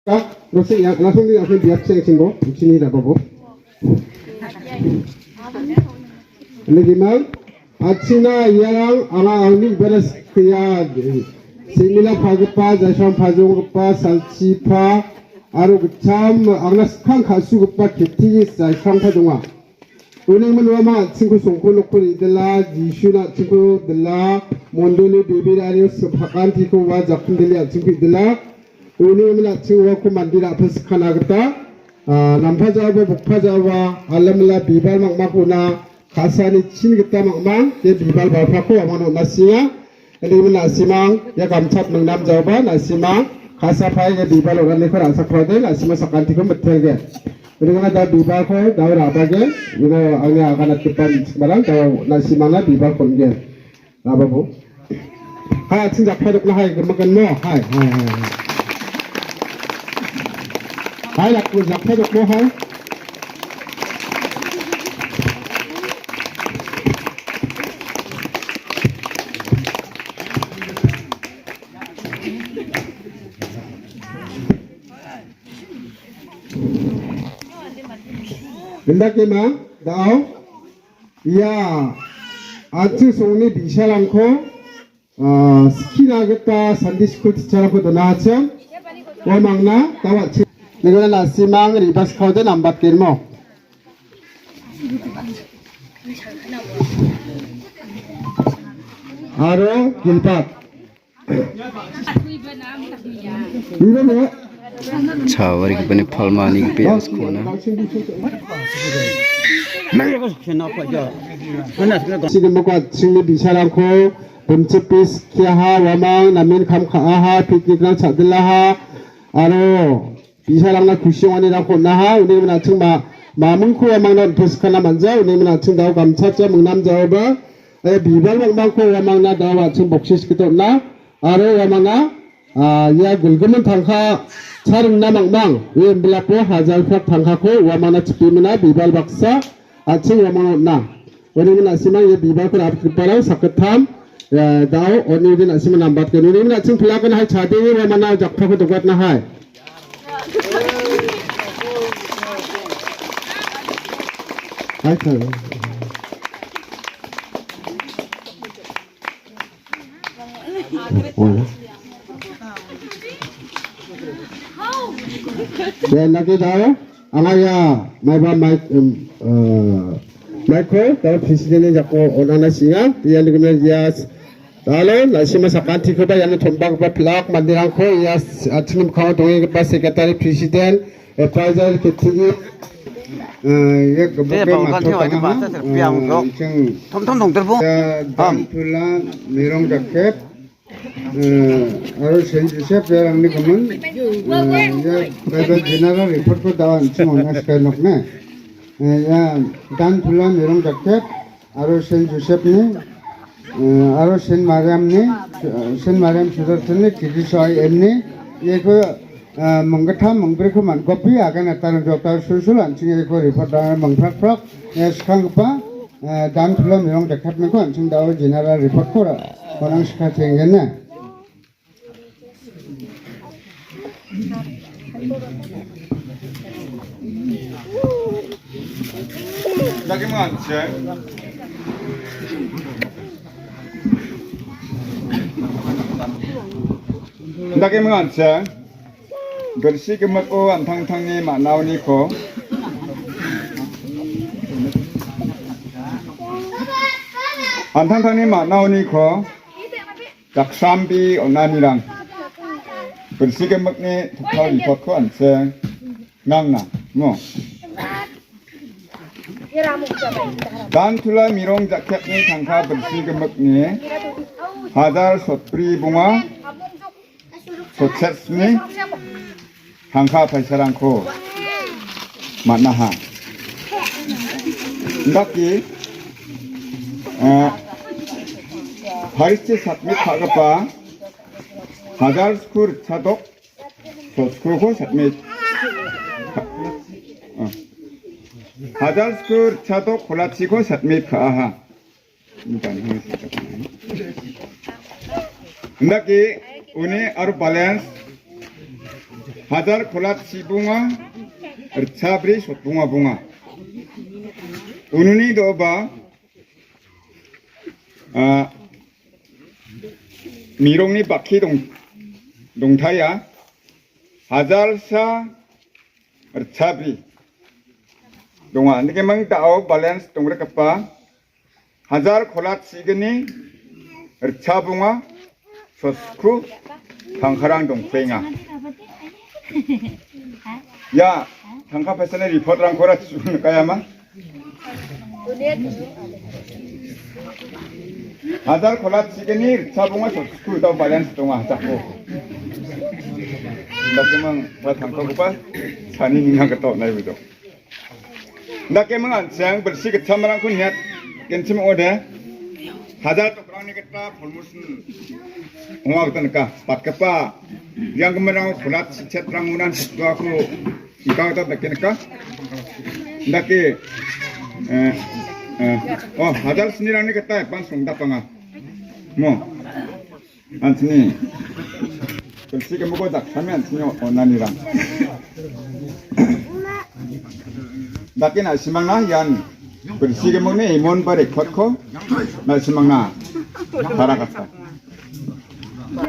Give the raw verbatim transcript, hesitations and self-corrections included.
Ka, roseng yang, langsung ni, langsung biar ceng ceng bo, sini dah bo. Ini gimana? Achina yang, anga auni beres kya, simila pagipa, jaisang pajong gipa, salchipa, aro gitcham, angna skang kasu gipa, keti jaisang pajong ah. Uni minwa ma an·chingko songko nokko re·dila, Jisuna an·chingko dila, mondoli bebe ario sakantiko ua jakindele an·chingko re·dila. Uni min an·ching uako mandira apilsikana gita, ah, nampa ja·aba, bokpa ja·aba, alamila bibal mangmangkona, ka·sani chin gita mangmang, ia bibal balpako uamang on·asinga. Ini min na·simang, ia gamchap mingnam ja·oba, na·simang, ka·sapai ia bibal on·aniko ra·sakrode, na·simang sakantiko mitelge. Ini min da bibako, dao rabage, ino angni aganatgipa michikmarang, dao na·simangna bibal kon·gen. Rababo. Hai, an·ching jakpa dokna hai, gimikan mo, hai, hai, hai, hai. Hai, lak-, jakpa dokmo, hai. Indake ma, dao. Ia, an·ching songni bi·sarangko, ah, skina gita Sunday school teacher-rangko donachim. Uamangna dao an·ching. Nigona na·simang ribas kaode nambatgenmo. Aro Gilbert. Chawari gipani palmani gipe askona. Sini moko an·chingni bi·sarangko bimchipis kiaha, uamang namen kam ka·aha, picnic-rang cha·dilaha, aro bi·sarangna kusi ong·anirangko on·aha, uni min an·ching ma-, mamingko uamangna on·toskana man·ja, uni min an·ching dao gamchatja mingnam jaoba, eh, bibal mangmangko uamangna dao an·ching boksis gita on·a, aro uamangna, ah, ia gilgimin tangka cha ringna mangmang, ue imbilapo hajalprak tangkako uamangna chipimina bibal baksa, an·ching uamangna on·a. Uni min na·simang ia bibalko ra·bitgiparang sakgittam, eh, dao, uni min na·simang nambatgen. Uni min na·ching pilakan hai chadenge uamangna jakpako dokatna hai. Hai, hai. Ya, lagi dao. Anga ia maiba mic, em, eh, mic-ko dao president-ni jako on·ana sienga. Ia nigimna ia s-, dalo, na·sima sakantikoba iano tombagipa pilak manderangko ia s-, a·chini mikkango dongenggipa secretary, president, advisor, ketigi, eh, ia gipokba matchotana, eh, an·ching Tom tom dongterbo. Ia Dantula Mirong Jaket, eh, aro Saint Joseph iarangni gimin, eh, ia Bible General Report-ko dao an·ching on·a sikai nokne. Eh, ia Dantula Mirong Jaket aro Saint Joseph-ni, eh, aro Saint Mariam-ni, eh, Saint Mariam Sudarthan-ni, T D C I M-ni, iako, eh, minggittam mingbriko man·gopi aganatana jota sulsul an·ching iako report dana mingprakprak, eh, skanggipa, eh, Dantula Mirong Jaketniko an·ching dao General Report-ko ra-, konang sika tenggena. Dake manganse. Dake manganse. Bilsi gimiko an·tangtangni man·aoniko. An·tangtangni man·aoniko. Daksambi on·anirang. Bilsi gimikni tokal report-ko an·ching nangna, mo. Dantula Mirong Jaketni tangka bilsi gimikni hajar sotbri bonga sotsetni tangka paisarangko man·aha. Indake, eh, Paristi submit ka·gipa hajar sku ritchadok, so-, skuko submit. Eh. Hajar sku ritchadok kolachiko submit ka·aha. Indake uni aro balance Hajar kolat sibonga, ritchabri sotbonga bonga. Ununi doba, ah, mirongni bakki dong-, dongtaya, hajarsa ritchabri donga. Nikemang dao balance dongrekgipa hajar kolat signi ritchabonga sotku tangkarang dongkuenga. Ya, tangka pesani report-rangkora chun kayama. Hajar kolat signi ritchabonga sotku dao balance donga hajako. Dakemang ba tangka buka sani ninga ketok nai bujo. Dakemang an·ching bilsi gitchamrangko niat genchim ong·ode. Hajar tokrangni gita promotion ong·a gita nika. Batgipa rianggiminrango kolat sichetrangona situako ika gita dake nika. Dake, eh, eh, oh, hajar snirangni gita advance rongdapanga. Mo. An·chingni bilsi gimikko jaksami an·chingni onanirang. Dake na·simangna ian bilsi gimikni imon ba record-ko na·simangna paragata.